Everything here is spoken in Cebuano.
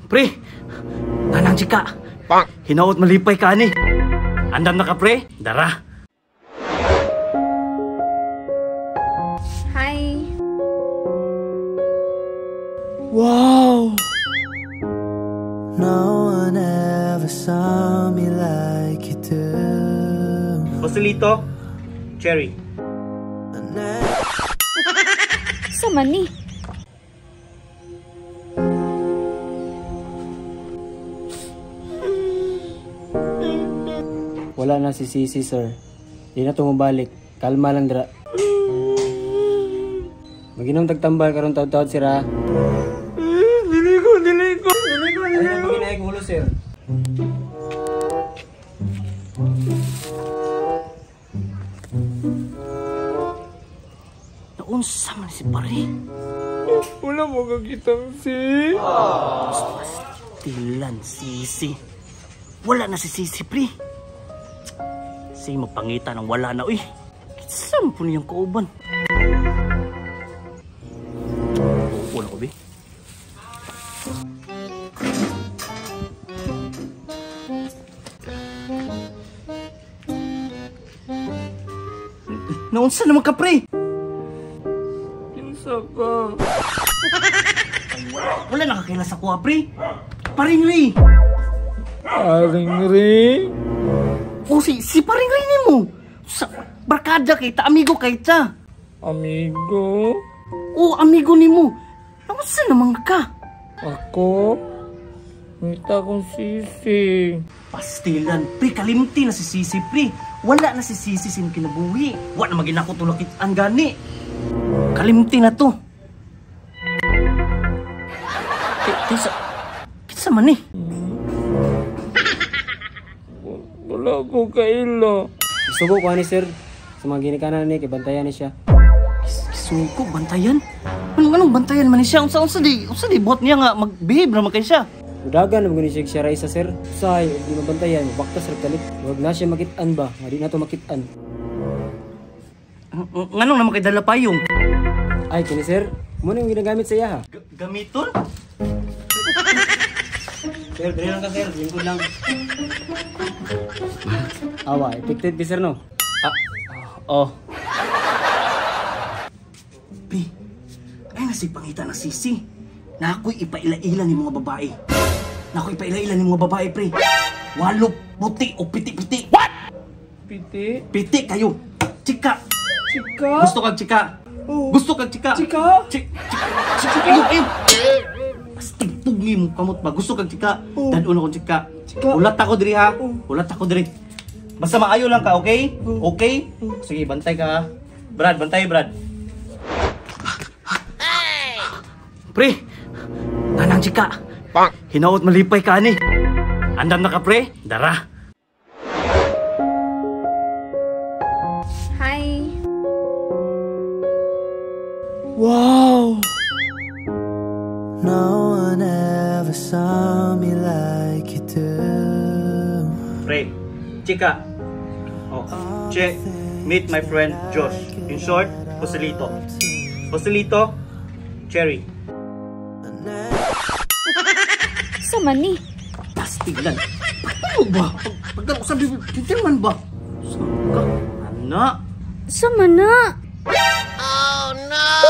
Pre, nanang chika. Hinaot malipay ka ani. Andam na ka, pre. Dara. Hi. Wow. No one ever saw me like you do. Joselito, Cherry. Sa man ni? Wala na si Sisi, sir. Di na tumubalik. Kalma lang dira. Maginom tagtambal karon taud-taud sira. Dili ko, dili ko, dili ko, Ay, na paginaig ulo, sir. Naunsa man si pare? Wala mo kakitang si. Pastilan, Sisi. Wala na si Sisi, pre. Sige, magpangita ng wala na, uy. Kitsa mo po niyang kauban. Upo na ko, be. Naunsa naman ka, pre? Kinsa ka? Wala nakakaila sa kuha, pre. Paring Ray. Paring Ray? O, si Paring Ray ni mo. Sa barkada kay ta, amigo kay ta. Amigo? O, amigo ni mo. Naunsa naman ka? Ako? Ngita kong sisi. Pastilan, pre. Kalimti na si Sisi, pre. Wala na si Sisi sin kinabuhi. Wala na maginako tulakit ang gani. Kalimti na to. Kinsa, kinsa man eh? Wala ko kaila. Isugo ko ani, sir. Sa mga ginikanan ni, kay bantayan ni siya. Suko, bantayan? Anong bantayan man ni siya? Unsa di buhat niya nga mag-behave naman kay siya? Udagan naman gani siya Raisa, sir. Usahay, ug di mabantayan, baktas ra kalit. Huwag na siya makit-an ba? Nga di na to makit-an. Nganong naman kay dala payong? Ay, kini sir, mo na yung ginagamit sa iya ha. Gamiton? Sir, dali lang ka, sir. Lingkod lang. Awa, effective bi, sir, no? Ah, oh. Pi, ay nga si pangita na sisi. Na ako'y ipaila-ila ni mga babae. Na ako'y ipaila-ila ni mga babae, pre. Walo, puti o piti-piti. What? Piti? Piti kayo. Chika. Chika? Gusto kag chika. Oh. Gusto kag chika. Chika? Chika. Ayo, ayo. Astig pugi mo kamot ba? Gusto kag chika. Oh. Dadun akong chika. Chika. Ulat ako diri ha. Oh. Ulat ako diri. Basta maayo lang ka, okay? Oh. Okay? Sige, bantay ka ha. Brad, bantay Brad. Pre, tanang chika. Hinaot malipay ka ani. Andam na ka, pre. Dara. Hi. Wow! No one ever saw me like you do. Pre, chika. Oh, che, meet my friend Josh. In short, Joselito. Joselito, Cherry. Sa man ni? Pastilan. Ano ba? Pagdalo sa bibig, man ba? Sa ka? Ana? Sa man na? Oh no!